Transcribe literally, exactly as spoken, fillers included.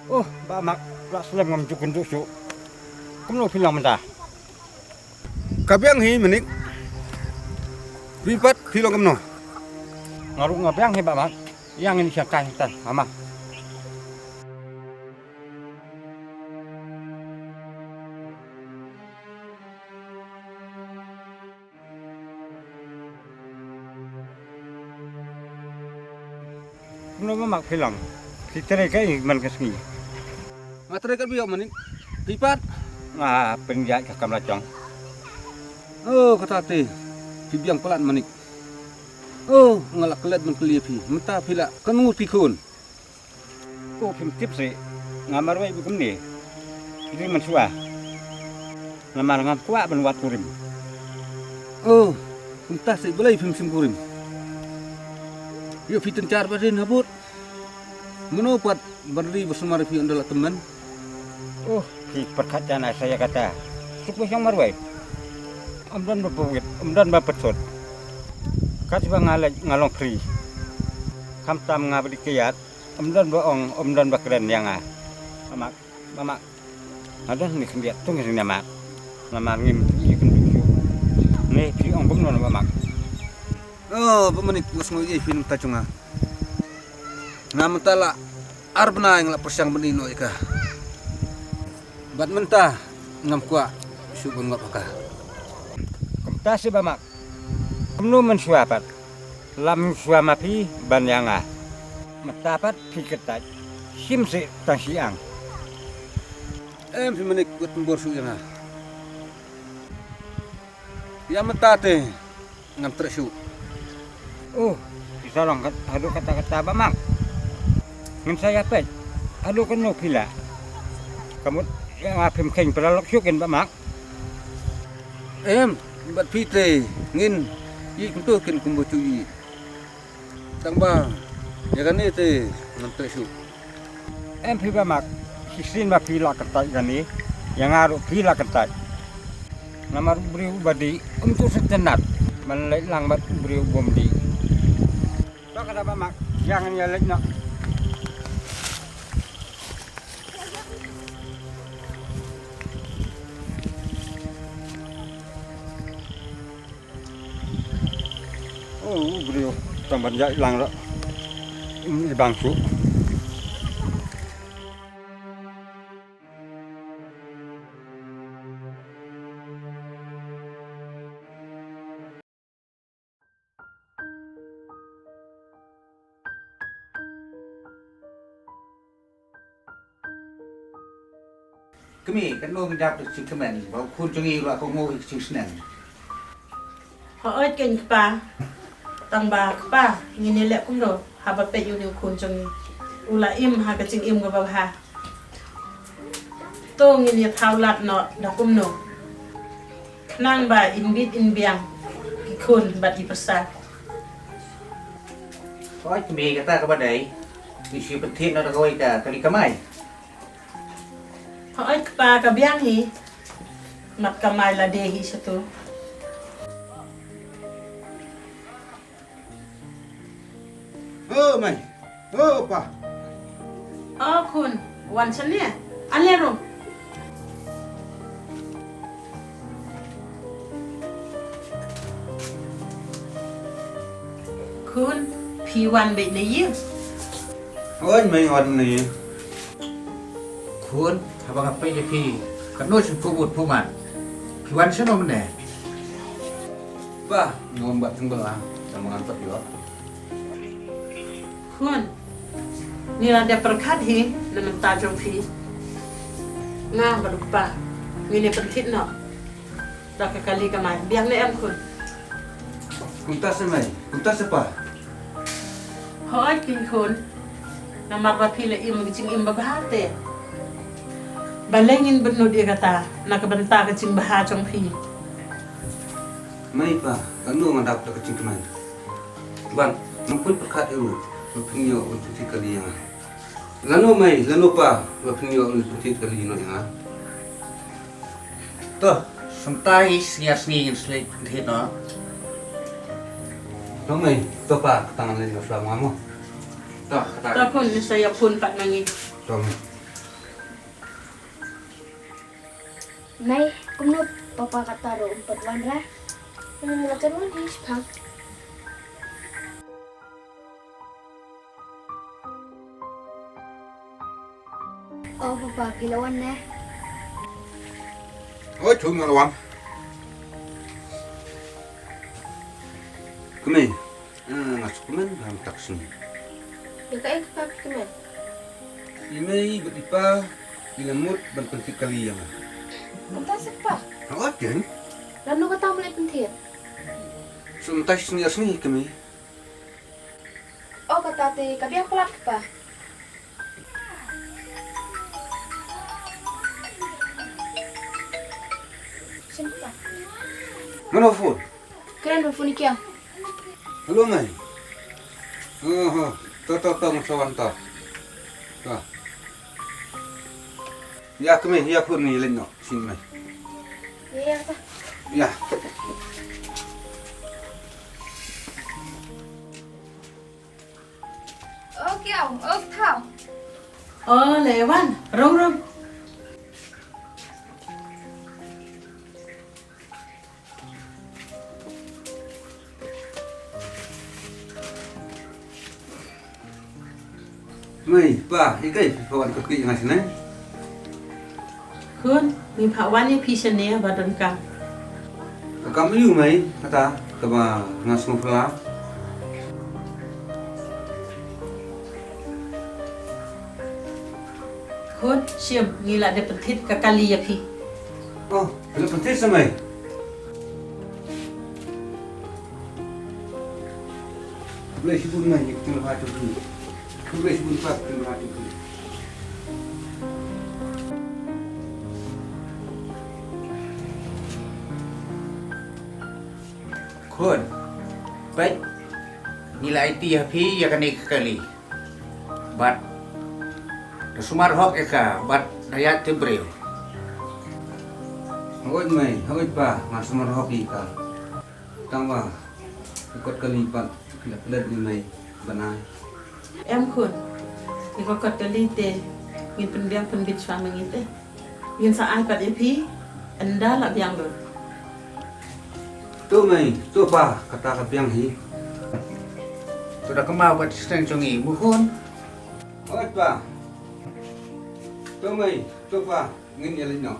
Oh, Bah Mak, lah slem ngam ju kynduh shuh. Kumno phi long mynta? Ka biang hi Manik. Phi pat phi long kumno? Nga ruh nga biang hi Bah Mak. Ïa ngin ïa shang kai hangta, mama. Kumno Bah Mak phi long? Phi trei kaei man ka sngi? Nga trei katba ïoh Manik. Phi pat? Nga pynïaid ka kam la jong. Oh, kata te. Phi biang palat Manik. Oh, nga la klet ban kylli ïa phi. Mynta phi la kano phi khun? Ko phim tip seh, nga marwei bad kumne. Dei mynshuwa. Namar ngam kwah ban wad kurim. Oh, kumta seh balei phim shim kurim? Ïoh phi tynjar ba rin habud. Mano pat ban ri ba sumar ïa phi ynda la tymmen? Oh, phi pyrkhat janai sa ïa kata. Suk ba shong marwei. Ym don ba pawit, ym don ba pyrsut. Katba nga leit nga long free. Khamtam nga ba dei kiad. Ym don ba ong, ym don ba kren ïa nga. Bah Mak, Bah Mak. Nga don ne khyndiat tu ngi ring Bah Mak. Namar ngim ïoh kynduh shuh. Ne phi ong bym don Bah Mak. Oh, Bah Manik, nga sngew ïa phi na ka bynta jong nga. Nga mynta la ar bnai nga la pyrshang ban ïeh noh ïa ka. Bad mynta ngam kwah shuh ban ngop ha ka. Kumta seh Bah Mak. Kumno mynshuwa pat? Lam shuwa ma phi ban ïa nga. Mynta pat phi kyntait. Shim seh tang shi ang. Em phi Manik, wat pynbor shuh ïa nga. Ïa mynta te ngam treh shuh. Oh, phi sa long kat, haduh katta katta Bah Mak. Ngin sa ïa peit haduh katno phi lah. Ka mut ïa nga phim kheiñ paralok shuh kin Bah Mak. Em, bad phi te ngin ïeit kumto kin kumba shu ïeit. Tang ba ïa kane te ngam treh shuh. Em phi Bah Mak, shisien ba phi la kyntait kane, ïa nga ruh phi la kyntait. Namar u briew uba dih um ju sngewtynnat ban leit lang bad u briew ubym dih. To kata Bah Mak, ïa ngan ïa leit noh. Oh, u briew tang ban ïaid lang ruh. Im i bang shuh. Kmie, katno ngi dap da ka jingkmen ba u khun jong ngi u la kohnguh ïa ka jingsneng. Hooid keiñ kpa. Tang ba kpa, ngin ïaleh kumno haba peit ïa une u khun jong ngi. U la im ha ka jingim kaba bha. To ngin ïa thaw lad noh da kumno. Khnang ba in bit in biang ki khun bad i pyrsa. Hooid kmie, kata kaba dei. Ngi shu pynthied noh da kawei ka kali kamai. Hooid kpa, ka biang hi. Mat kamai lade hi shatu. O mei, o pa. O khun, wan shane. Ale rung. Khun, phi wan beit na ïing? Hooid mei, wan na ïing. Khun, haba nga peit ïa phi, katno shu phuh bud phuh man. Phi wan shano mynne? Pa, nga wan bat jingbam, tang ba ngan pat ïoh. Khun, ngi la dep pyrkhat hi na bynta jong phi. Nga bad u kpa ngin ïa pynthit noh da ka kali kamai. Biang ne em khun? Kumta se mei, kumta se pa. Hooid keiñ khun. Namar ba phi la im ka jingim babha te. Balei ngin bynnud ïa kata na ka bynta ka jingbha jong phi. Mei pa, katno nga dap da ka jingkmen. Wan, nang pun pyrkhat ïa u, ba phin ïoh u pynthit kali ïa nga. Lano mei, lano pa, ba phin ïoh u pynthit kali noh ïa nga. To, sngewtai sngi ar sngi ngin sa leit pynthit noh. To mei, to pa, kata ngan leit noh shuwa mo. To, kata. To khun, ngin sa ïa phone pat ma ngi. To mei. Mei, kumno papa kata ruh um pat wan re? Hmm, la jan wan hi shipang. Oh, papa, phi la wan ne? Oi, chun nga la wan. Kmie, ah, nga sngewkmen bha mynta ka sngi. Ïa kaei kpa, Kmie? I mei bad i pa ki la mut ban pynthied kali ïa nga. Mynta seh kpa? Hooid, ken. Lano kata me la pynthied? Shu mynta shi sngi ar sngi, Kmie. O kata te ka biang palat kpa. Shen kpa. Mano phone? Kren ba phone kia. Hello, mei. Oh, oh. To, to, to, ngan sa wan to. To. Ïa, Kmie, ïa, khun ngi leit noh shen mei. Ïa, ïa, ta. Ïa. O Kiaw, o Thaw. O, la wan, rung, rung. Mei, pa, ïa kaei phi phah wan kyrkieh ïa nga shane? Khun, ngi phah wan ïa phi shane ba don kam. Ka kam aïu mei, kata kaba nga sngewphylla? Khun, shim, ngi la dep pynthied ka kali ïa phi. Oh, phi la pynthied sa mei? Khublei shibun mei, ïa ka jinglong jong phi. Khublei shibun pa, ka jinglong jong phi. Khun, peit, ngi la aiti ha phi ïa kane ka kali. Bad da sumar hok ïa ka, bad da ïaid tip briew. Hooid mei, hooid pa, nga sumar hok ïa ka. Tang ba ka kot kali pat la pynleit ïa mei ban ai. Em khun, ïa ka kot kali te ngin pynbiang pynbit shuwa ma ngi te. Ngin sa ai pat ïa phi ynda la biang lut. To mei, to pa, kata ka biang hi. To da kynmaw bad shisneng jong ngi, mo khun. Hooid pa. To mei, to pa, ngin ïa leit noh.